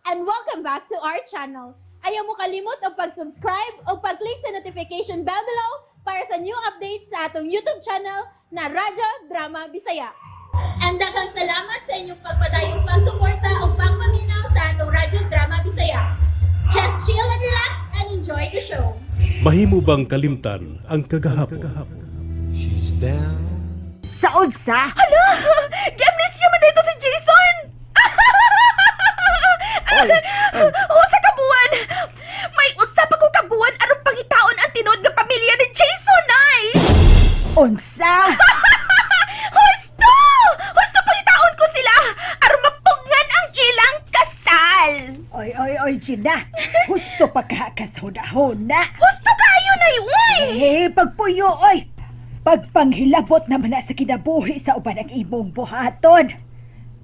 And welcome back to our channel. Ayaw mo kalimot og pag-subscribe o pag-click sa notification bell below para sa new updates sa atong YouTube channel na Radyo Drama Bisaya. And daghang salamat sa inyong pagpadayong pagsuporta o pagpaminaw sa atong Radyo Drama Bisaya. Just chill and relax and enjoy the show. Mahimo bang kalimtan ang kagahapon? She's down. Sa unsa? Hala! Gi-amnesia man dito si Jason! Usa ka buwan! May usa pa ko ka buwan aron pangitaon ang tinuod nga pamilya ni Jason ay! Unsa? Husto! Husto, pangitaon ko sila aron mapugngan ang ilang kasal! Oy, oy, oy, Gina. Husto pa ka huna-huna. Husto kayo na, uy! Eh, pagpuyo, oy. Pagpanghilabot naman na sa kinabuhi sa uban ang imong buhaton.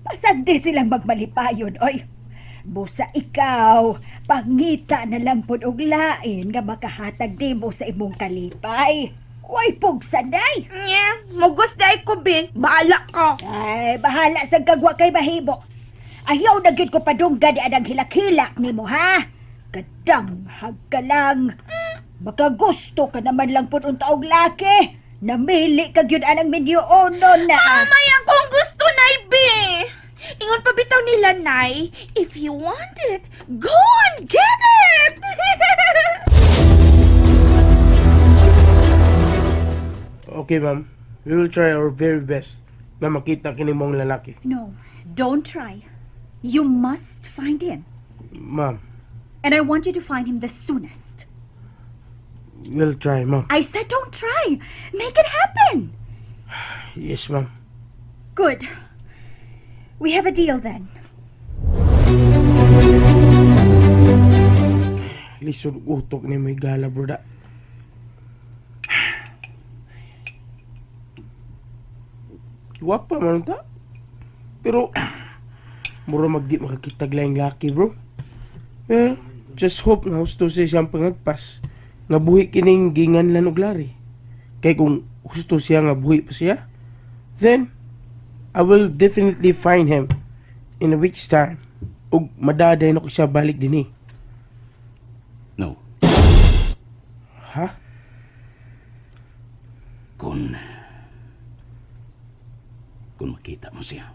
Pasag di silang magmalipayon, oy. Busa ikaw, pangita na lang pud og lain nga makahatag nimo sa imong kalipay. Way pugsanay. Nye, mugos diay ko, be. Bahala ka. Ay, bahala sa kagwa kay mahimo. Ayaw na gyud ko padunggan di anang hilak-hilak nimo, ha? Kadanghag ka lang. Makagusto ka naman lang pud unta og laki. Namili ka gyud anang minyoonon na. May akong gusto, Nay, be. Ingon pa bitaw nila, Nay, if you want it, go and get it! Okay, ma'am. We will try our very best na makita kini mong lalaki. No, don't try. You must find him. Ma'am, And I want you to find him the soonest. We'll try, ma'am. I said don't try. Make it happen. Yes, ma'am. Good. We have a deal then. Lisod utok ni mo higala, broda. Gwapa man ta. Pero, mura magdi makakitag laing laki, bro. Well, just hope nga husto siya siyang pangagpas. Nga buhi kining ginganlan og lari. Kay kung husto siya nga buhi pa siya, then, I will definitely find him in a week's time. Ug madaday na ko siya balik dinhi. No. Ha? Kung makita mo siya,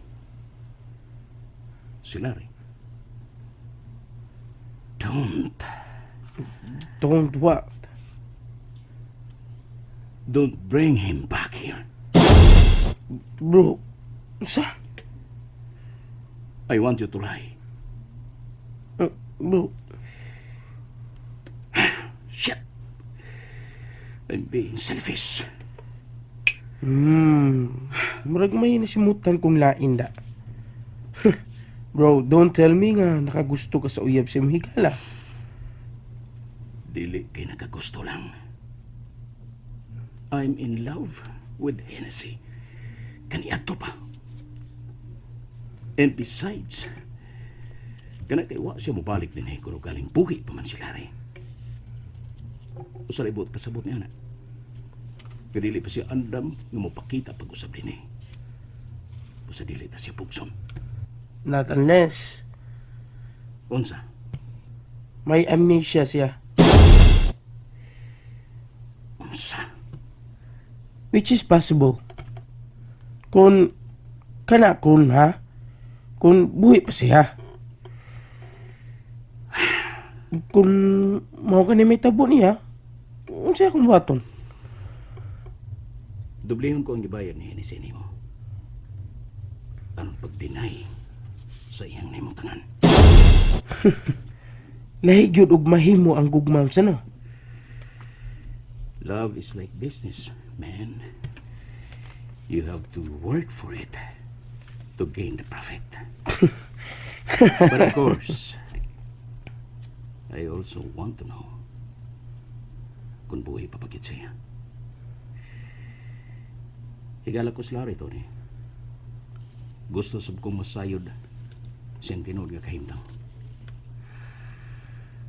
si Larry, don't, Don't what? Don't bring him back here. Bro, sa? I want you to lie. Bro, Shit! I'm being selfish. Murag may nasimutan kong lain da. Bro, don't tell me nga nakagusto ka sa uyab sa imong higala. Dili kay nakagusto lang. I'm in love with Hennessy. Kaniadto pa. And besides, kana kay wa siya mobalik dinhi kung galing buhi pa man si Larry. Usa buot pasabot niya na. Pero dili pa siya andam nga mopakita pag-usab dinhi. Usa dili ta siya pugson. Not unless Unsa? May amnesia siya. Unsa? Which is possible. Kung, kana kung ha, kung buhi pa siya. Kung mao ka ni may tabo niya, unsa akong buhaton? Dublihon ko ang gibayad ni Hennessy nimo. Aron pag-deny sa iyang nahimutangan. Lahi gyud og mahimo ang gugma sa no. Love is like business, man. You have to work for it to gain the profit. But of course, I also want to know kung buhi pa pa gyud siya. Higala ko si Larry, Tony. Gusto sab kong masayod siyang tinuod nga kahimtang.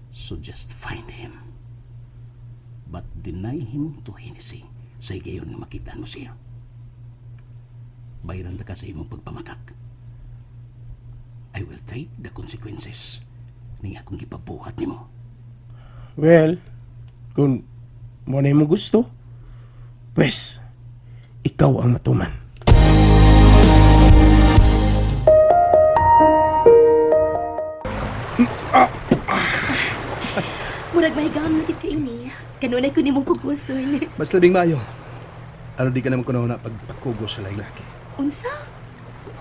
So just find him. But deny him to Hennessy sa higayon nga makita mo siya. Bayaran ta ka sa imong pagpamakak. I will take the consequences. Ning akong gipabuhat nimo. Well, kung mo na mo gusto, pues, ikaw ang matuman. Murag mahigam na gid ka ini. Kanunay ko nimong kuguson. Mas labing maayo. Ano di ka naman kuno na pagpakugos sa laing laki. Unsa?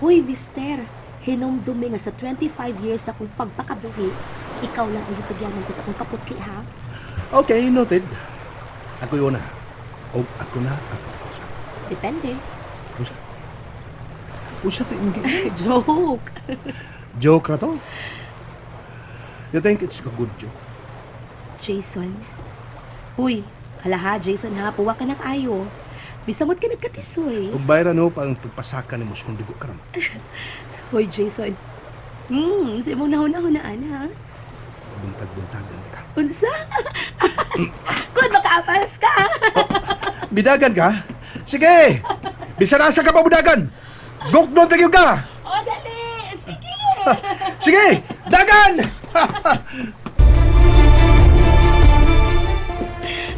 Hoy, mister. Hinumdumi nga sa 25 years na kong pagpakabuhi, ikaw lang ang gitugyanan ko sa akong kaputli, ha? Okay, noted. Ako yun na. O ako na ang pagpaksa. Depende. Unsa? Unsa to imong gi- Joke. Joke ra to? You think it's a good joke? Jason. Uy, hala ha, Jason ha. Puwa ka ng ayo. Bisamot ka nagkatisoy. Ug bayra no pa ang pagpasaka nimo sa kong dugo karon. Hoy, Jason. Sa imong nahuna-hunaan, ha? Buntag-buntagan ka. Unsa? Kung makaapas ka. Bidagan ka? Sige! Bisan asa ka pa budagan! Guknon tayo ka! O, dali! Sige! Sige! Dagan!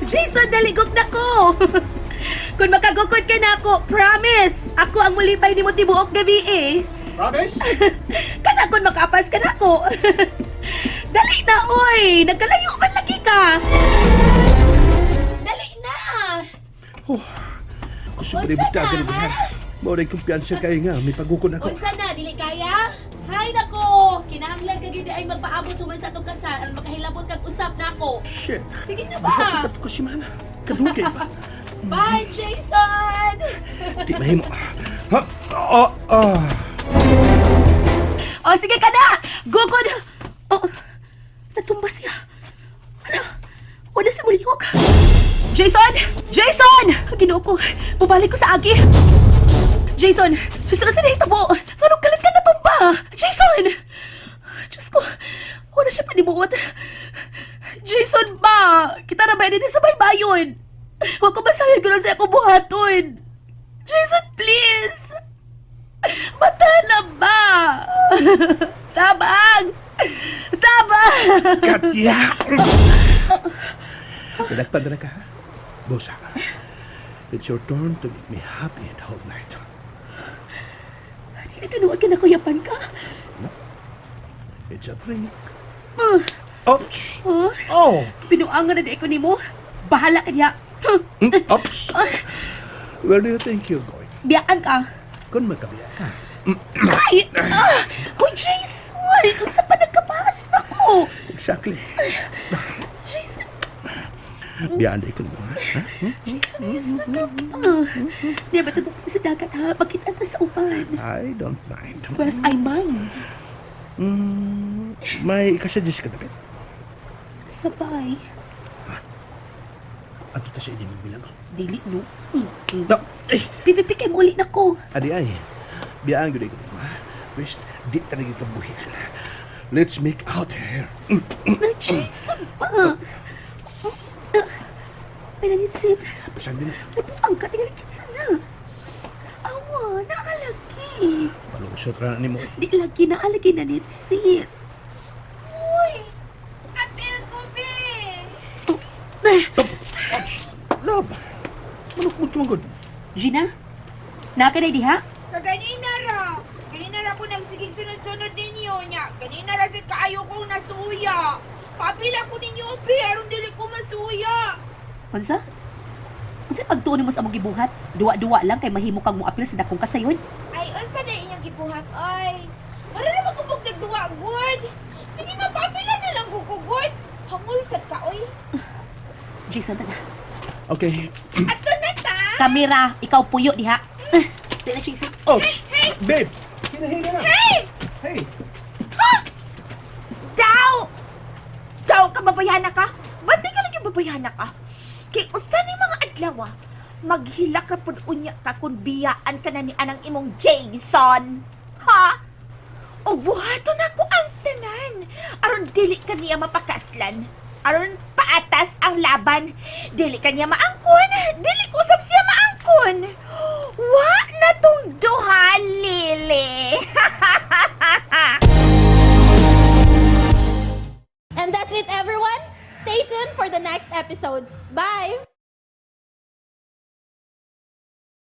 Jason, daligok na ko! Kung makagukod ka na ako, promise! Ako ang mulipay ni mo tibuok gabi eh. Promise? Kana kung makaapas ka na ako. Dali na, oy! Nagkalayo man lagi ka! Dali na! Oh, kusog rin budagan ni Buhar. Mao rin kumpiyansa kayo nga, may pagukon ako. Unsa na, dili kaya? Hay nako! Kinahanglan ka gyud ay magpaabot human sa atong kasal aron makahilabot kag usab nako. Shit! Sige na ba? Kato ko si Mana. Kadugay pa. Bye, Jason! Di mahimo. Ha? Oh, oh. O, sige ka na! Gugod! Oh, natumba siya. Ano? Wala si Mulihok. Jason! Jason! Ginoo ko. Bubalik ko sa agi. Jason! Jason, sa nahitabo? Anong kalit ka natumba? Jason! Diyos ko, wala siya panibuot. Jason ba? Kita na ba din sa baybayon? Huwag ko masayad ko na sa akong buhaton. Jason, please! Mata na ba? Tabang! Tabang! Katya! Pinakpan na ka, ha? Bosa. It's your turn to make me happy the whole night. Dili tinuod ka na kuyapan ka. It's a trick. Oops! Oh, Oh! pinuangan na di ko nimo. Bahala ka niya. Huh, Oops! Where do you think you're going? Biyaan ka. Kung magkabiya ka. Ay! Ah! Hoy, Jason! Unsa pa nagkabas na ko? Exactly. Jason, Biyaan di ko mo, ha? Ha? Jason, ayos na ka pa. Di ba tayo sa dagat ha? Makita ta sa uban. I don't mind. Whereas I mind. May ikasuggest ka dapat. Sabay. Ato ta sa inyo magbilang. Dili, no? No! Eh! Pipipi kay mo ulit na ko. Adi ay, biyaan gyud ko nimo, ha? West, di talaga kabuhian. Let's make out here. Na, Jason ba? May nangitsit. Pasag din. Nabuang ka, tinggal kinsa na. Awa, naalagi. Palusot ra na nimo. Di lagi naalagi na nitsit. Uy! Apil ko, be! Love! Manok mo tumagod. Gina? Naka na diha? Kaganina ra. Ganina ra ko nagsigig sunod-sunod ninyo nya. Ganina ra sad kaayo kong nasuya. Papila ko ninyo, be, aron dili ko masuya. Unsa? Unsa pagtuon nimo sa among gibuhat? Duwa-duwa lang kay mahimo kang moapil sa dakong kasayon. Ay, unsa na inyong gibuhat, ay? Para naman ko pag nagduwa, good. Sige na, papila na lang ko ko, good. Hangol sad ka, oy. Jason, tana. Okay. Ato na ta. Kamera, ikaw puyo diha. Eh, Di na, Jason. Oh, shh! Babe! Hinahina na. Hey! Hey! Daw! Daw ka, babayana ka? Ba't di ka lagi babayana ka? Kay usa ni mga adlaw, ah, maghilak ra pud unya ka kung biyaan ka na ni anang imong Jason. Ha? O buhaton ako ang tanan. Aron dili ka niya mapakaslan. Aron paatas ang laban. Dili ka niya maangkon. Dili ko usab siya maangkon. Wa na tong duha, Lily. Stay tuned for the next episodes. Bye!